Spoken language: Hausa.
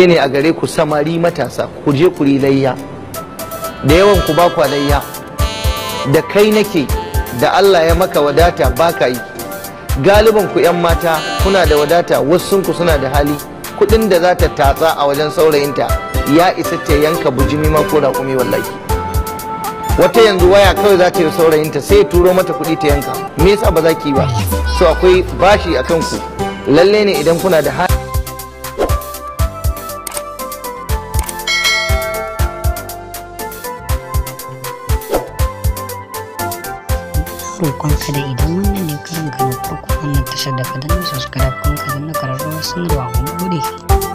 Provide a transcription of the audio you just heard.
Kalubale ne a gare ku samari matasa, ku je ku yi layya. Da yawan ku ba kwa layya. Da kai nake da Allah ya maka wadata baka yi. Galiban ku 'yan mata kuna da wadata, wasu ku suna da hali. Kudin da za ta tatsa a wajen saurayinta ya isa ta yanka bujimi ma ko raƙumi wallahi. Wata yanzu waya kawai za ta yi saurayinta sai ya turo mata kuɗi ta yanka. Me yasa ba za ki yi ba? So akwai bashi a kanku. Lalle ne idan kuna da hali. Roƙonka da idan wannan ne karin ka na farko wannan tashar da ka danna subscribe kuma ka danna ƙararrawar sanarwa. Mun gode.